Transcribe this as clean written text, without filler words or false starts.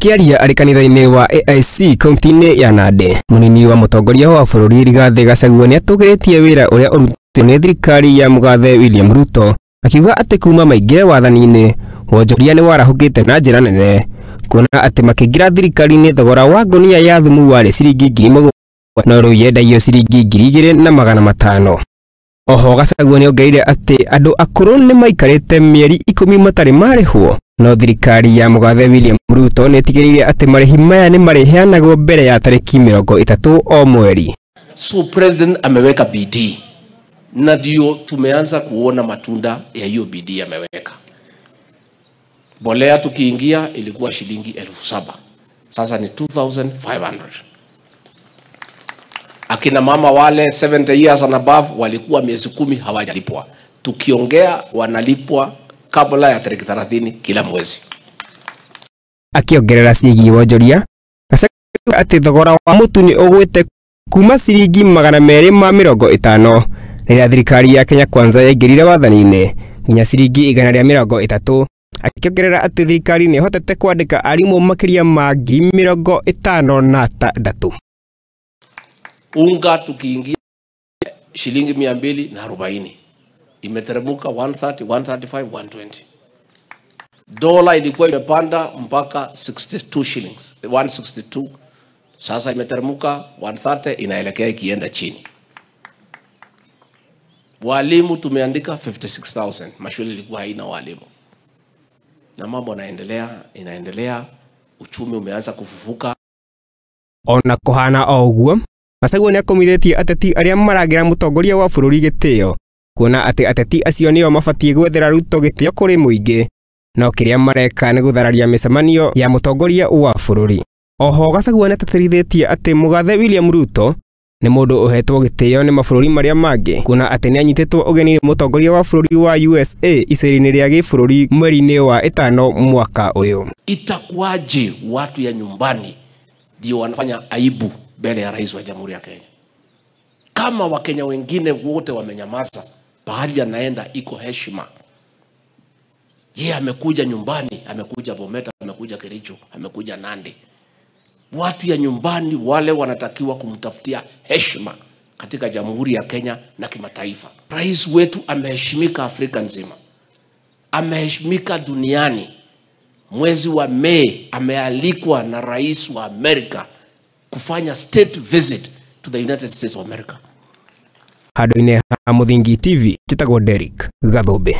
Akĩaria arĩ kanitha-inĩ wa AIC kaunti-inĩ ya Nandi, mũnini wa mũtongoria wa bũrũri Rigathĩ Gachagua nĩatũgĩrĩtie wĩra ũrĩa ũrutĩtwo nĩ thirikari ya mũgathe William Ruto, akiuga atĩ kuma maingĩre wathani-inĩ wonjoria nĩ warahũkĩte na njĩra nene, kuona atĩ makĩingĩra thirikari-inĩ thogora wa ngũnia ya thumu warĩ ciringi 7,000 no rĩu yendagio ciringi 2,500. Oho Gachagua nĩongereire atĩ andũ akũrũ nĩmaikarĩte mĩeri 10 matarĩ marĩhwo, no thirikari ya mũgathe William Ruto nĩĩtigĩrĩire atĩ marĩhi maya nĩmarĩheanagwo mbere ya tarĩki 30 o mweri. So president ameweka bidii na ndio tumeanza kuona matunda ya hiyo bidii ameweka. Mbolea tukiingia ilikuwa shilingi 7,000, sasa ni 2,500. Akina mama wale 70 years and above walikuwa miezi 10 hawajalipwa. Tukiongea wanalipwa kabla ya tariki 30 kila mwezi. Akiongerera ciĩgiĩ wonjoria, Gachagua atĩ thogora wa mũtu nĩ ũgwĩte kuma ciringi 250 rĩrĩa thirikari ya Kenya Kwanza yaingĩrire wathani-inĩ nginya ciringi 130, akĩongerera atĩ thirikari nĩ ĩhotete kwandĩka arimũ makĩria ma 56,000. Unga tukiingia shilingi 240 imeteremka 130, 135, 120. Dola ilikuwa imepanda mpaka 62 shillings, 162. Sasa imeteremka 130, inaelekea ikienda chini. Walimu tumeandika 56,000, mashule ilikuwa haina walimu. Na mambo yanaendelea, inaendelea, uchumi umeanza kufufuka. Ona kuhana o ũguo, Gachagua nĩakomithĩtie ateti arĩa maragĩra mũtongoria wa bũrũri gĩtĩo, kuona atĩ ateti acio nĩo mabatiĩ gwethera Ruto gĩtĩo kũrĩ mũingĩ, no kĩrĩa mareka nĩ gũthararia mĩcemanio ya mũtongoria wa bũrũri. Oho Gachagua nĩatĩtĩrithĩtie atĩ mũgathe William Ruto nĩ mũndũ ũhetwo gĩtĩo nĩ mabũrũri marĩa mangĩ, kuona atĩ nĩanyitĩtwo ũgeni nĩ mũtongoria wa bũrũri wa USA icera-inĩ rĩa gĩbũrũri mweri-inĩ wa 5 mwaka ũyũ. Itakuwaje watu ya nyumbani ndio wanafanya aibu mbele ya rais wa Jamhuri ya Kenya? Kama Wakenya wengine wote wamenyamaza, pahali anaenda iko heshima. Yeye amekuja nyumbani, amekuja Bomet, amekuja Kericho, amekuja Nandi. Watu ya nyumbani wale wanatakiwa kumtafutia heshima katika Jamhuri ya Kenya na kimataifa. Rais wetu ameheshimika Afrika nzima, ameheshimika duniani. Mwezi wa Mei amealikwa na rais wa Amerika kufanya state visit to the United States of America. Handũ-inĩ ha Mũthingi TV, njĩtagwo Derrick Gathũmbĩ.